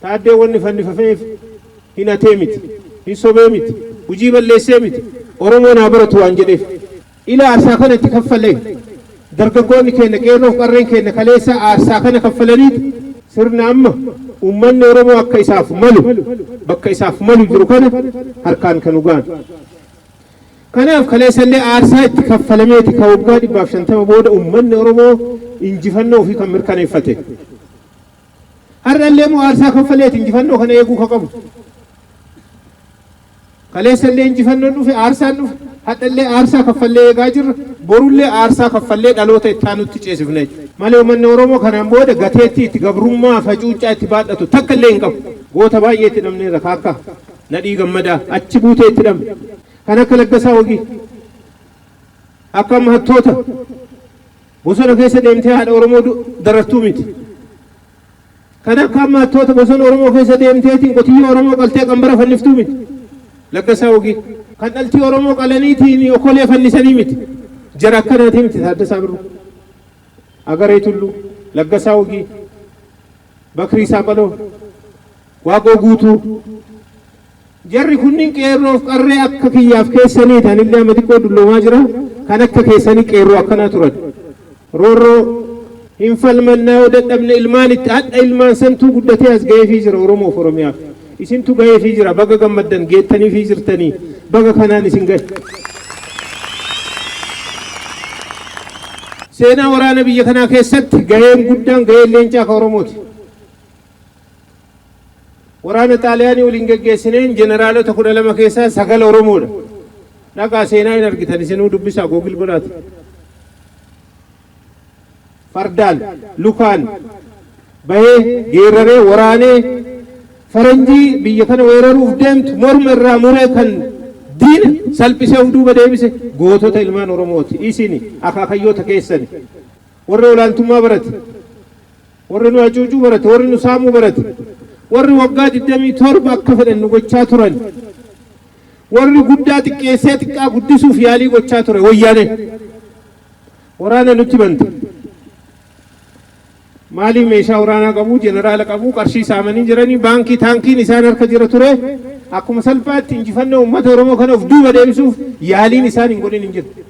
Taaddee wanni fannifameef hin hatee miti, hin sobee miti, hujii balleessee miti, Oromoon haa baratu waan jedheef. Ila aarsaa kana itti kaffalee dargaggoonni keenya, qeerroof qarreen keenya kaleessa aarsaa kana kaffalaniiti sirna amma uummanni Oromoo akka isaaf malu, bakka isaaf malu jiru kana harkaan kan dhugaan. Kanaaf kaleessallee aarsaa itti kaffalameeti ka waggaa 150 booda uummanni Oromoo injifannoo ofii kan mirkaneeffate. Har'allee immoo aarsaa kaffaleeti injifannoo kana eeguu ka qabu. Kaleessallee injifannoon dhufe, aarsaan dhufe, hadhallee aarsaa kaffallee eegaa jirra, borullee aarsaa kaffallee dhaloota itti aanutti ceesifna jechuudha. Malee uummanni Oromoo kanaan booda gateettii itti gabrummaa facuuccaa itti baadhatu takka illee hin qabu. Goota baay'ee itti dhabneerra, ka akka Nadhii Gammadaa achi buutee itti dhabne. Kan akka Laggasaa Wagii, akka amma hattoota bosona keessa deemtee haadha Oromoo darartuu miti. Kan akka amma hattoota bosona Oromoo keessa deemteetiin qotiyyoo Oromoo qaltee qambara fanniftuu miti. Laggasaa Wagii. Kan dhaltii Oromoo qalaniitiin okolee fannisanii miti. Jara akkanaatii miti Taaddasaa Birruu. Agaree Tulluu, Laggasaa Wagii, Bakrii Saaphaloo, Waaqoo Guutuu. Jarri kunniin qeerroof qarree akka kiyyaaf keessaniiti. Anillee amma xiqqoo dulloomaa jira. Kan akka keessanii qeerroo akkanaa turan. Roorroo hin falmannaa yoo dadhabne ilmaan itti hadha ilmaan santuu guddatee as ga'eefii jira Oromoof Oromiyaaf. Isintu ga'eefii jira, baga gammaddan, geettaniifii jirtanii, baga kanaan isin ga'e. Seenaa waraana biyya kanaa keessatti ga'een guddaan ga'een leencaa ka Oromooti. Waraana Xaaliyaanii waliin geggeessineen jeneraalota 12 keessaa 9 Oromoodha. Dhaqaa seenaa hin argitan, isinuu dubbisaa, Google godhaati. Fardaan, lukaan bahee geeraree waraanee faranjii biyya kana weeraruuf deemtu morma irraa muree kan diina salphisee of duuba deebise gootota ilmaan Oromooti. Isini akaakayyoota keessani. Warri olaantummaa barate, warri nu hacuucuu barate, warri nu saamuu barate, warri waggaa 27 akka fedhan nu gochaa turan, warri guddaa xiqqeessee xiqqaa guddisuuf yaalii gochaa ture Wayyaaneen. Waraana nutti bante. Maaliif? Meeshaa waraanaa qabu, jeneraala qabu, qarshii saamanii jiranii, baankii taankiin isaan harka jira ture. Akkuma salphaatti injifannoo uummata Oromoo kana of duuba deebisuuf yaaliin isaan hin godhin hin jiru.